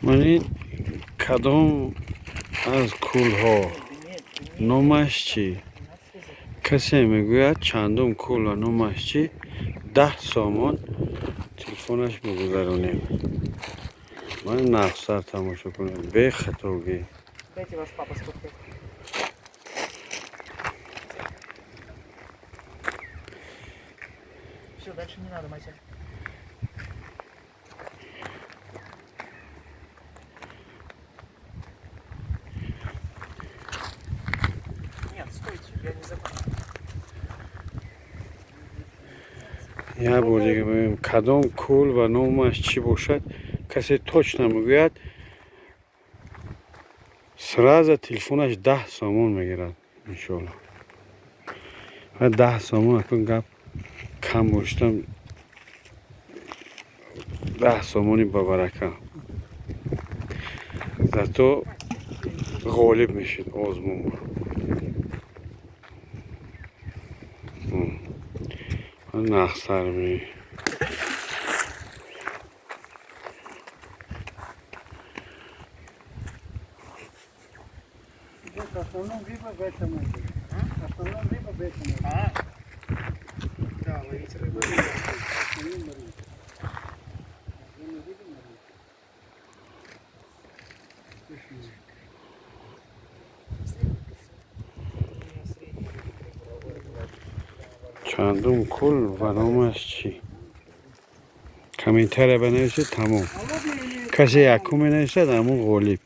Ман ин кадом аз кӯлҳо, номаш чӣ? Касе мегӯяд, чандум кӯл ва номаш чӣ, 10 сомон телефонаш мегузаронем. Ман нақсар тамошо кунем, бехатогӣ. Дайте, ваш папа сфоткает. Все, дальше не надо, Мася. Нет, стойте, я не закончил. Як бор дига мегӯем, кадом кӯл ва номаш чӣ бошад, касе точно мегӯяд, сразу телефонаш 10 сомон мегирад, иншоалло. Ва 10 сомон акун гап кам боштам, 10 сомони бабарака, зато ғолиб мешид озмун. Нақсар ме В основном рыба в этом озере. В основном рыба в этом озере. А? Да, ловить рыбу. В основном рыба. Зона рыбы на рыбе. Слышно. Чандум кӯл ва номаш чӣ, комментария бинависед, тамом. Касе якум менависад, ҳамун ғолиб.